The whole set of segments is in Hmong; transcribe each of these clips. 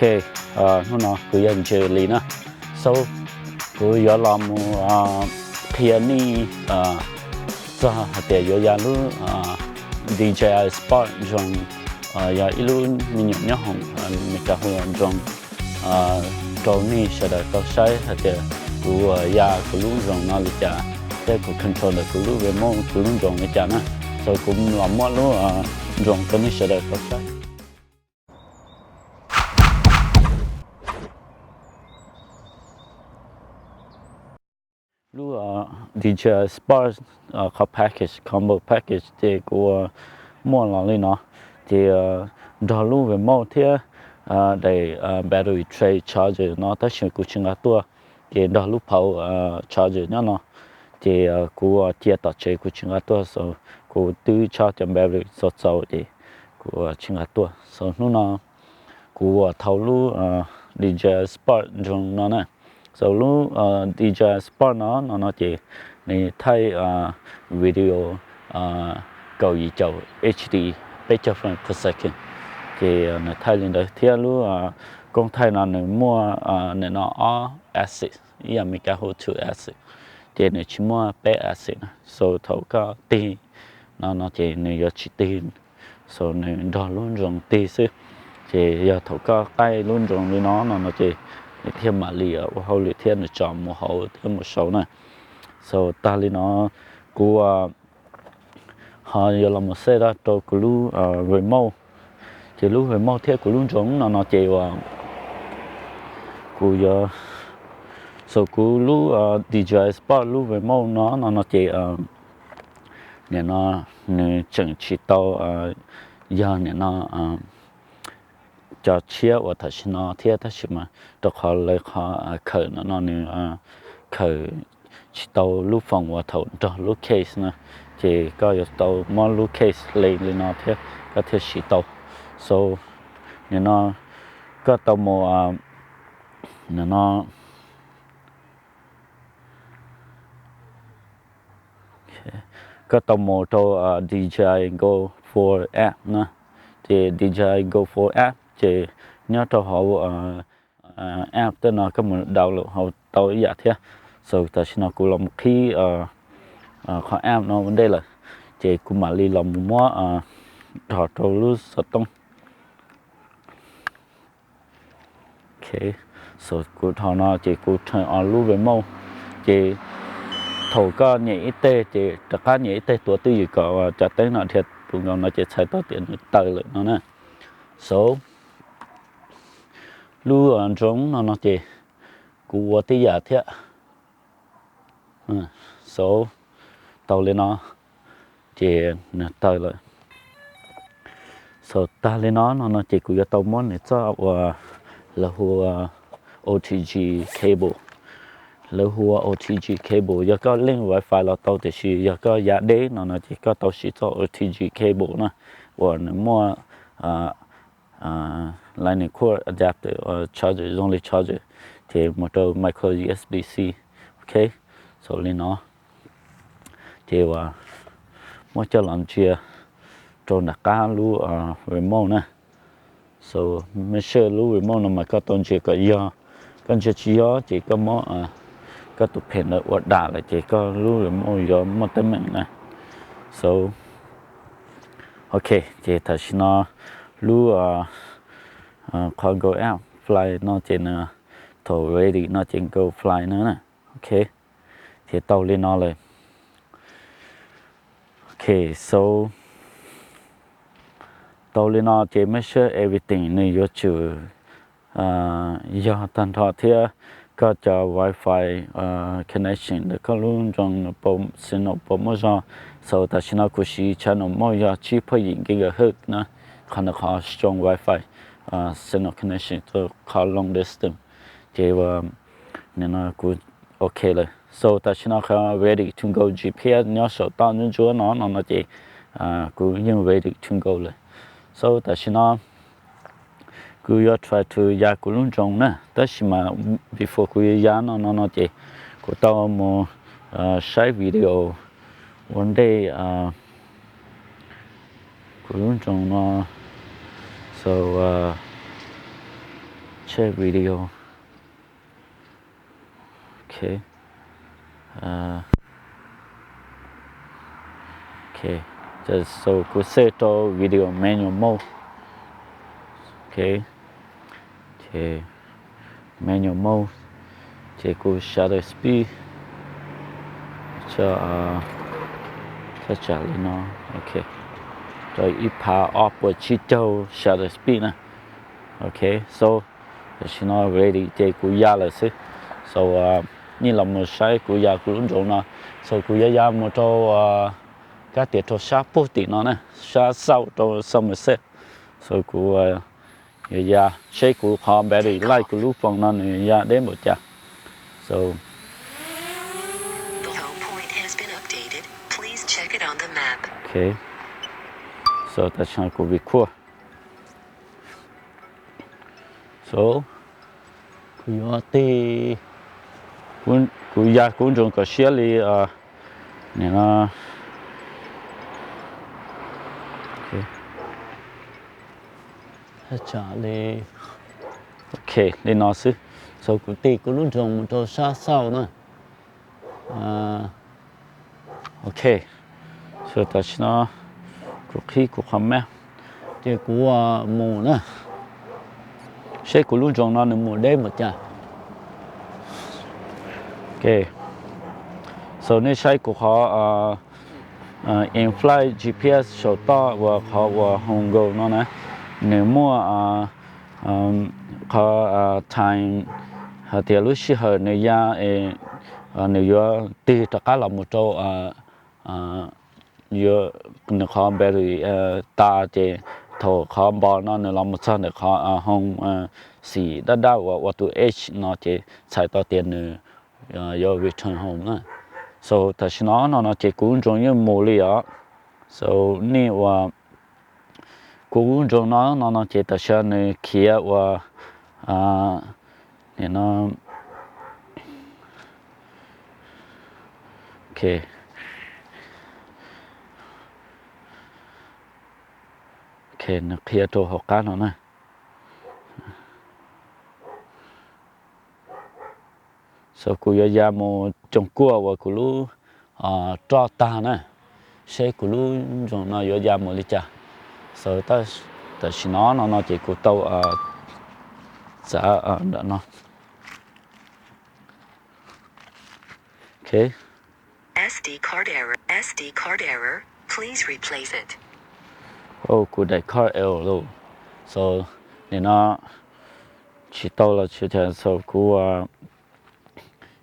Hnub no kuv yog Jerry na, so kuv yuav los mus qhia nej txog hais tias yuav ya lub D J I Spark drone, yog ib lub me nyuam nyob hoom Meskas hu ua drone, rau nej sawv daws tau saib hais tias kuv ya kuv lub drone no li cas, thiab kuv control ntawm kuv lub remote kuv lub drone li cas na. So kuv los muab lub drone rau nej sawv daws tau saib. Lub D J I Spark qhov package, combo package ces kuv muaj los li no, ces nrog lub remote thiab daim battery tray charger no, tab sis kuv tsis nqa tuaj, ces nrog lub phau charger nyob no, ces kuv cia tom tsev kuv tsis nqa tuaj, so kuv twb tso cov battery txaus txaus ces kuv tsis nqa tuaj. So hnub no kuv thau lub D J I Spark drone no na. So lub D J I Spark no no no ces nws thaij video kaum yim caum H D, peb caug frames per second, ces nws thaij li ntawd thiab lub koob thaij no nws muaj nim no ob axis, ib yam Meskas hu two axis, ces nws tsis muaj peb axis na. So thaum koj tig no no ces nws yuav tsis tig, so nws nrog lub drone tig xwb. Ces yog thaum koj qaij lub drone li no no no ces nws thiaj mam li ua hauj lwm thiab nws tsom mus hauv thiab mus saud na. So tag li no kuv ho yuav los mus set up rau kuv lub remote. Ces lub remote thiab kuv lub drone no no ces uas kuv yuav, so kuv lub D J I Spark lub remote no no no ces nim no nws tseem tsis tau yog nim no cov tshiab uas tam sim no thiab, tab sis mas rau qhov lawv qhov khawm no no nws khawm tsis tau lub foos uas thaum nrog lub case na, ces koj yuav tau muab lub case hle li no thiab koj thiaj siv tau. So nim no koj tau mus, nim no koj tau mus rau D J I Go four app na. Ces D J I Go four app ces nyob rau hauv app tej no koj mus download hauv tau ib yam thiab. So tam sim no kuv los mus qhib qhov app no ua ntej lawm, ces kuv mam li los mus muab dhos rau lub xov tooj. So kuv dhos no ces kuv turn on lub remote, ces thaum koj nyem ib teg ces rov qab nyem ib teg tuav twj ywm kom cov teeb no dhia puv nkaus no ces txhais tau tias nws tawm lawm no na. So lub drone no no ces kuv ua tib yam thiab. So tau li no ces nws tawg lawm. So tag li no no no ces kuv yuav tau muab nws txoj uas lawv hu ua O T G cable. Lawv hu ua O T G cable, yog koj link wifi los tau, tiam sis yog koj yav deb no no ces koj tau siv txoj O T G cable na, uas nws muaj lightning cord adapter, charger, zoo li charger, ces mus rau micro U S B C. Ok, so li no ces uas muab coj los ntsia rau nram qab lub remote na. So make sure lub remote no mas koj tau ntsia kom yog, koj ntsia tsis yog ces koj muab koj tus phem ntawd ua dam lawm ces koj lub remote yuav muaj teeb meem na. So ok, ces tam sim no lub qhov go out fly no ces nws thaum ready no ces go fly no na. Ok, ces tau li no lawm. Ok, so tau li no ces make sure everything nws yuav tsum yog tag nrho thiab koj cov wifi connection ntawm koj lub drone signal puas muaj zog. So tam sim no kuv siv channel mode yog tsib phuaj yim gigahertz na, qhov no qhov strong wifi signal connection rau qhov long distance. Ces nim no kuv ok lawm. So tam sim no qhov ready to go G P S nyob saum toj ntsuab ntsuab no no no ces kuv yeej ready to go lawm. So tam sim no kuv yuav try to ya kuv lub drone na, tab sis mas before kuv yuav ya no no no ces kuv tau mus saib video ua ntej kuv lub drone no. So Check video. Ok. Ok. So kuv set rau video manual mode. Ok. Ces manual mode, ces kuv shutter speed tso, thaj tsam li no. Ok. Rau ib phav ob puas tsib caug shutter speed na. Ok. So tam sim no ready ces kuv ya lawm xwb. So nej los mus saib kuv ya kuv lub drone no. So kuv yuav ya mus rau kab tias rau sab puag tim no na, sab south rau Somerset. So kuv yuav ya seb kuv qhov battery life kuv lub phone no nws ya deb npaum cas. So ok. So tam sim no kuv record. So kuv yuav tig, kuv ya kuv drone kom siab li, nim no li, ok, li no xwb. So kuv tig kuv lub drone mus rau sab south na. Ok. So tam sim no kuv qhib kuv qhov map, ces kuv mus na, seb kuv lub drone no nws mus deb npaum cas. Ok. So nej saib kuv qhov in-flight G P S saum toj uas qhov uas home goal no na, nws muaj qhov time hais tias lub sij hawm nws ya, nws yuav tig rov qab los mus rau nws qhov battery tas, ces thaum qhov npog no nws los mus txog ntawm qhov home xim dab dab uas ua tus H no ces txhais tau tias nws yuav return home na. So tam sim no no no ces kuv drone yeej mus li os. So nej uas, kuv drone no no no ces tam sim no nws khiav ua, nim no, ok, ok, nws qhia rau hauv qab no na. So kuv yuav ya mus coom kuaj uas kuv lub roj tag na, seb kuv lub drone no yuav ya mus li cas. So tam sim no no no ces kuv tau txav nram no. Ok. S D card error. S D card error. Please replace it. Oh, kuv daim card error lawm. So nim no tsis tau los tsis cas, so kuv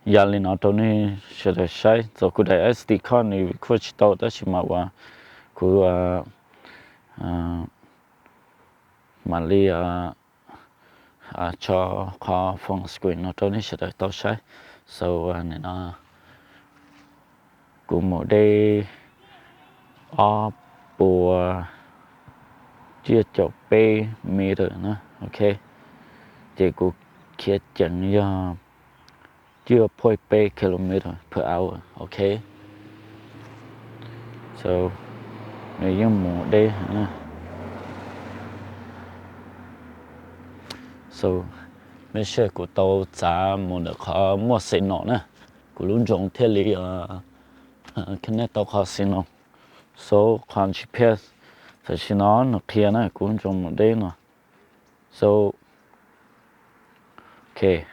ya li no rau nej sawv daws saib. So kuv daim S D card nws record tsis tau, tab sis mas uas kuv mam li tso qhov phone screen no rau nej sawv daws tau saib. So nim no kuv mus deb ob puas cuaj caum peb meter na, ok. Ces kuv khiav ceev yog cuaj point peb kilometer per hour, ok. So nws yeej mus deb heev na. So make sure kuv tau txav mus ntawm qhov muaj signal na, kuv lub drone thiaj li connect tau qhov signal. So qhov G P S tam sim no nws qhia na kuv lub drone mus deb no. So ok.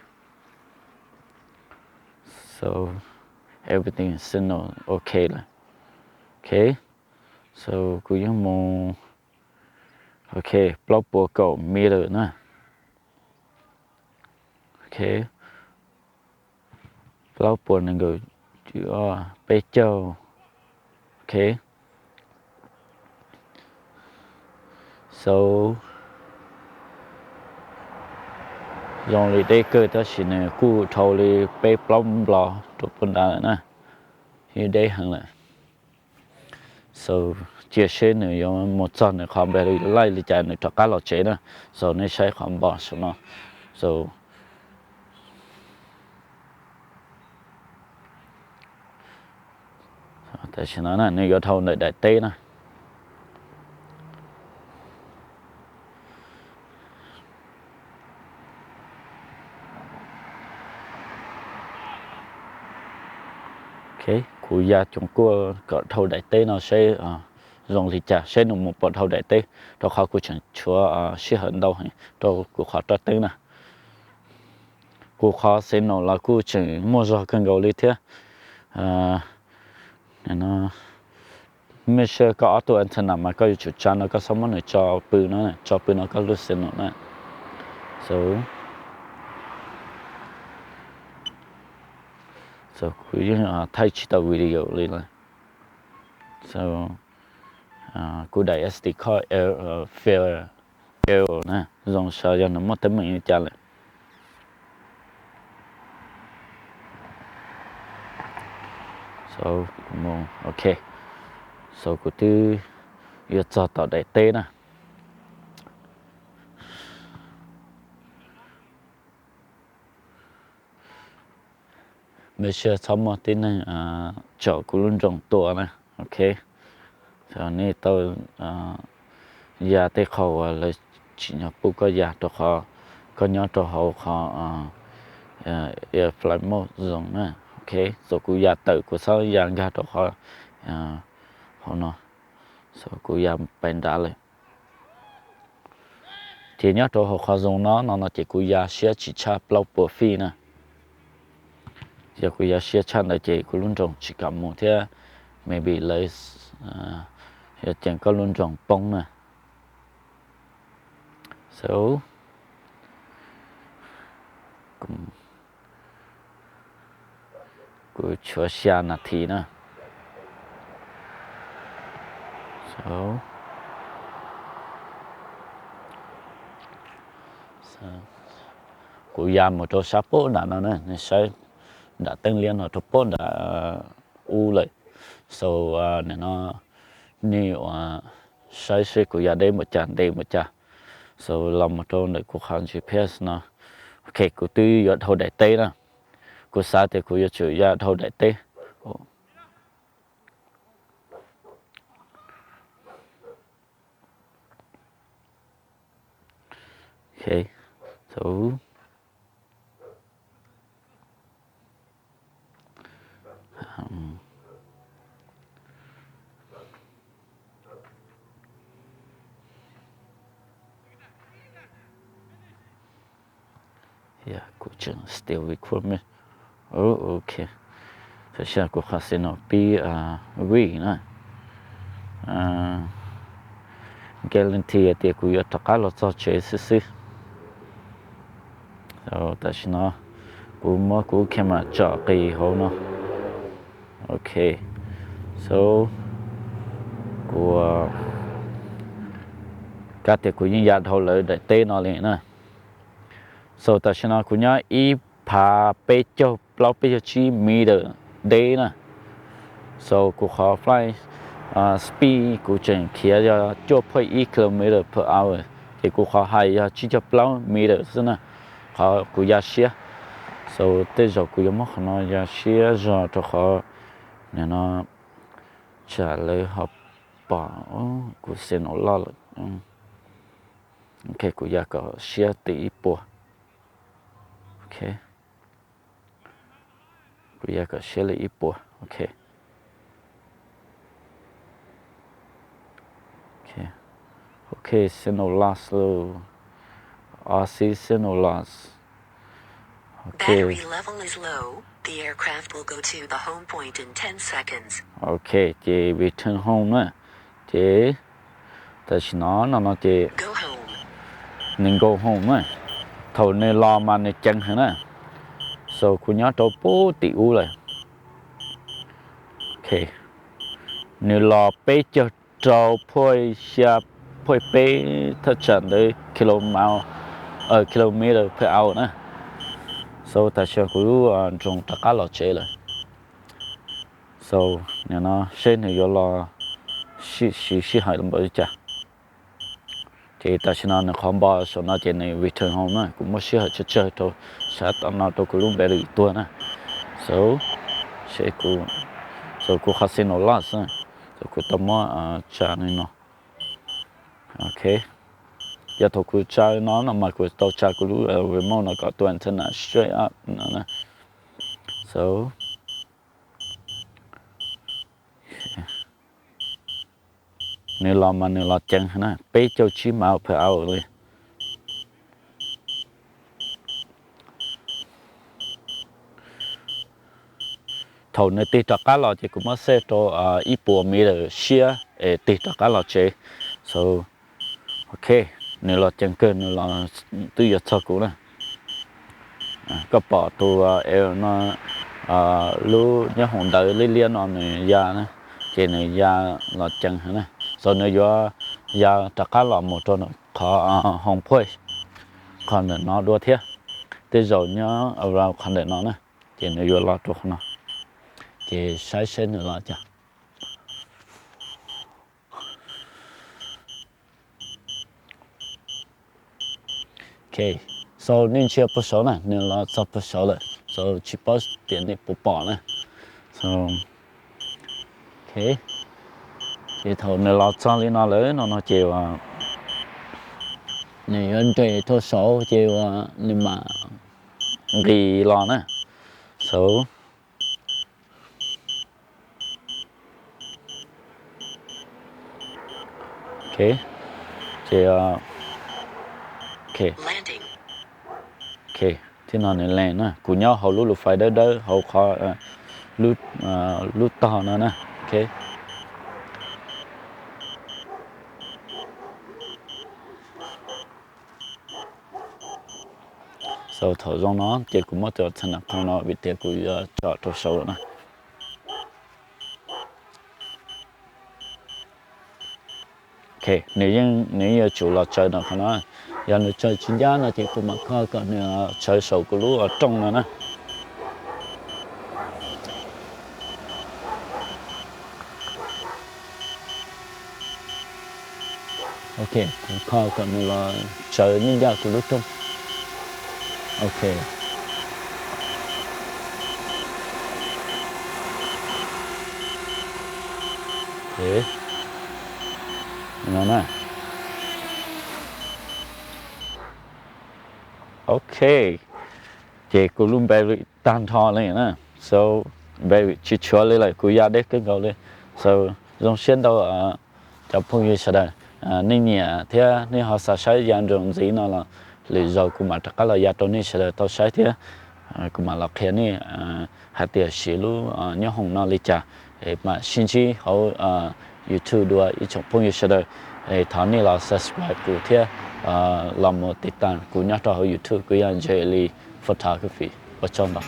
So everything signal ok lawm. Ok. So kuv yeej mus, ok, plaub puas kaum meter na. Ok. Plaub puas nees nkaum, peb caug. Ok. So zoo li deb kawg tab sis nws kuj dhau li peb plaub nplos rau puag nrad lawm na. Yeej deb heev lawm. So cia seb nws yuav mus txog nws qhov battery life li cas nws rov qab los tsev na. So nej saib qhov npog saum no. So tam sim no na nws yuav dhau ntawm daim teb na. Kuv ya coom kuaj kom dhau daim teb no seb zoo li cas, seb nws mus puas dhau daim teb, rau qhov kuv tseem tshuav sij hawm ntau heev rau kuv qhov rab teeb na. Kuv qhov signal los kuj tseem muaj zog kawg nkaus li thiab. Make sure koj ob tug antenna mas koj yuav tsum tsa no, koj txhob muab nws tso pw no, tso pw no koj lub signal na. So, so kuv yeej thaij tsis tau video li lawm. So, kuv daim S D card fail error na, zoo saib yog nws muaj teeb meem li cas lawm. So, ok, so kuv twb yuav txog tom daim teb na. Make sure txhob muaj tib neeg tsom kuv lub nroos tua na. Ok, nej tau ya tej qho uas lawv tsim nyog pub koj ya rau qhov koj nyob rau hauv qhov air flight mode zone na. Ok, so kuv ya tawm, kuv txhob ya nkag rau qhov hauv no, so kuv ya pais nrad lawm. Ces nyob rau hauv qhov zone no no no ces kuv ya siab tsis tshaj plaub puas feet na. Yog kuv ya siab tshaj ntawd ces kuv lub nroos tsis kam mus thiab, maybe lawv yuav ceev koj lub nroos poob na. So, kuv tshuav xya nas this na. So, kuv ya mus rau sab pem nram no na, nej saib nram teeb liab no rau pem nram ub lawm. So, nim no nej ua saib seb kuv ya deb npaum cas, ntev npaum cas. So, los mus rau ntawm kuv qhov G P S no. Ok, kuv twb yuav dhau daim teb na. Kuv xav tias kuv yuav tsum ya dhau daim teb. Ok, so, kuv tseem still record me. Ok, tam sim no kuv qhov signal pib weak na. Guarantee tias kuv yuav rov qab los txog tsev xwb xwb. Tam sim no kuv muab kuv camera tsom qis hauv no. Ok, so, kuv, kab tias kuv yeej ya dhau lawv daim teb no li na. So tam sim no kuv nyob ib phav peb caug plaub peb caug tsib meter deb na. So kuv qhov flight speed kuv tseem khiav yog cuaj point ib kilometer per hour, ces kuv qhov hais yog tsib caug plaub meter xwb na, qhov kuv ya siab. So tej zaum kuv yuav muab qhov no ya siab zog rau qhov nim no tsam lawv ho pom kuv signal loj lawm. Ok, kuv ya kom siab li ib puas. Ok, kuv ya kom siab li ib puas. Ok, ok, signal loss lawm. Aussie signal loss. Ok. Ok, ces return home na. Ces tam sim no no no ces nws go home na. Thaum nws los mas nws ceev heev na. So kuv nyob rau pem tim ub lawm. Ok, nws los peb caug rau point xya point peb thaj tsam ntawd kilo mile, kilometer per hour na. So tam sim no kuv lub drone rov qab los tsev lawm. So nim no seb nws yuav los siv sij hawm npaum li cas. Ces tam sim no nws qhov npo saum no ces nws return home na, kuv muab sij hawm tsawg tsawg rau sab tom no rau kuv lub battery tuag na. So, seb kuv, so kuv qhov signal loss, so kuv tau muab tsa li no. Ok, yog thaum kuv tsa li no no mas kuv tau tsa kuv lub remote no kom tus antenna straight up no na. So, Nws los mas nws los ceev na, peb caug tsib maj per hour li. Thaum nws tig rov qab los ces kuv muab set rau ib puas meter siab es tig rov qab los tsev. So, ok, nws los ceev kawg, nws los twb yuav txog kuv na. Koj pom tus L no, lub nyob hoom ntawd liab liab no nws ya na, ces nws ya los ceev heev na. So nws yuav ya rov qab los mus rau qhov home point, qhov ntawm no dua thiab. Tej zaum nyob around qhov ntawm no na, ces nws yuav los rau qhov no. Ces saib seb nws los cas. Ok, so nej ntsia puag saud na, nws los txog puag saud lawm, so tsis paub tias nej puas pom na. So, ok, ces thaum nws los txog li no lawm no no ces uas nws yuav nres rau saud ces uas nws mam nqis los na. So, ok, ces, ok, ok, thib no nws land na, kuv nyob hauv lub lus fais dawb dawb hauv qhov, lub tog no na. Ok. So thaum zoo no ces kuv muab tus txha na qhov no vim tias kuv yuav tso rau saud lawm na. Ok, nws yeej, nws yeej yuav tsum los tsaws no qhov no. Yog nws tsaws tsis ncaj no ces kuv mam kho kom nws tsaws saum kuv lub rooj no na. Ok, kuv kho kom nws los tsaws ncaj ncaj kuv lub rooj. Ok. No na. Ok, ces kuv lub battery tag nrho li na. So, battery tsis tshuav li lawm, kuv ya deb kawg nkaus li. So, zoo siab ntau cov phooj ywg sawv daws, nej nyiam thiab nej ho xav saib ya nroos ntxiv no los lwm zaus kuv mam rov qab los ya rau nej sawv daws tau saib thiab. Kuv mam los qhia nej hais tias siv lub nyob hoom no li cas. Mam sib ntsib hauv YouTube dua ib tsoom phooj ywg sawv daws. Thov nej los subscribe kuv thiab los mus tiv tas kuv nyob rau hauv YouTube, kuv yog Ntshe Li Photography. Ua tsaug ntau.